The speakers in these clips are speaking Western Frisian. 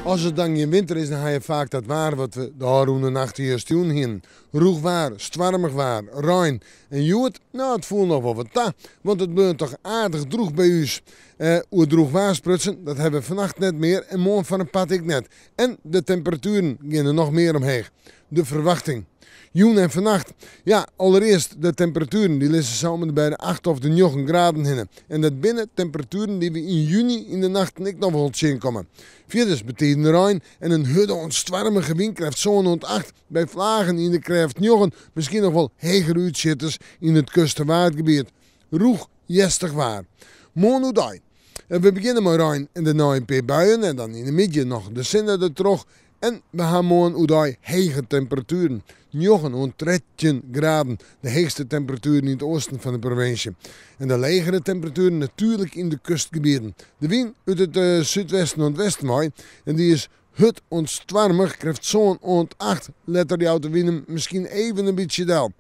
As it dan gjin winter is, dan ha je faak dat waar wat we de ôfrûne nacht just sjoen hienen. Rûch waar, stoarmich waar, rein. En hjoed, no it foel noch wol wat ta, want it bleau toch aardich drûch by ús. Oer drûch waar sprutsen, dat hawwe we fannacht net mear en moarn foar in part ek net. En de temperatueren geane noch mear omheech. De ferwachting. Jûn en fannacht. Ja, allerearst de temperatueren dy lizze sa om en by de 8 of de 9 graden hinne. En dat binne temperatueren dy't we yn juny yn de nachten ek noch wol tsjinkomme. Fierders betiden rein en in hurde oant stoarmige wynkrêft sân oant 8 by fleagen yn de krêft 9, miskien noch wol hegere útsjitters yn it kust- en waadgebiet. Rûch, hjerstich waar. Moarn oerdei. We begjinne mei rein en dêrnei in pear buien en dan yn de middei noch de sinne dertroch. En we ha moarn oerdei hege temperatueren, 9 oant 13 graden, de heechste temperatueren yn it oasten fan de provinsje. En de legere temperatueren natuerlik yn de kustgebieten. De wyn út it súdwesten oant westen wei en dy is hurd oant stoarmich, krêft sân oant 8. Letter jout de wyn him miskien even in bytsje del.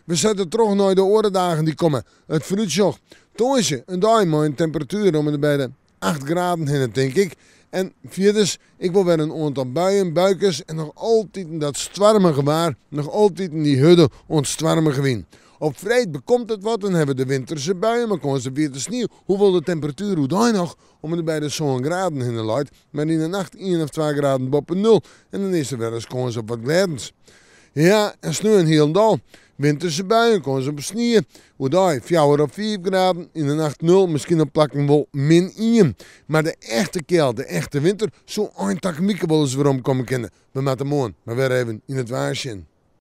We sette troch nei de oare dagen dy't komme. It foarútsjoch, tongersdei in dei mei in temperatuer om en by de 8 graden hinne tink ik. En fierders ek wol wer in oantal buien, buikes en noch altiten dat stoarmige waar, noch altiten dy hurde oant stoarmige wyn. Op freed bekomt it wat, dan hawwe we de winterse buien, mei kâns op wiete snie, hoewol de temperatuer oerdei noch om en by de 7 graden hinne leit, mar yn de nacht 1 of 2 graden boppe nul en dan is der wer ris kâns op wat glêdens. Ja, en sneon hielendal. Winterse buien, kâns op snie. Oerdei 4 of 5 graden, yn de nacht 0, miskien op plakken wol min 1. Mar de echte kjeld, de echte winter, soe ein takom wike wolris weromkomme kinne. We moatte moarn mar wer even yn it waar sjen.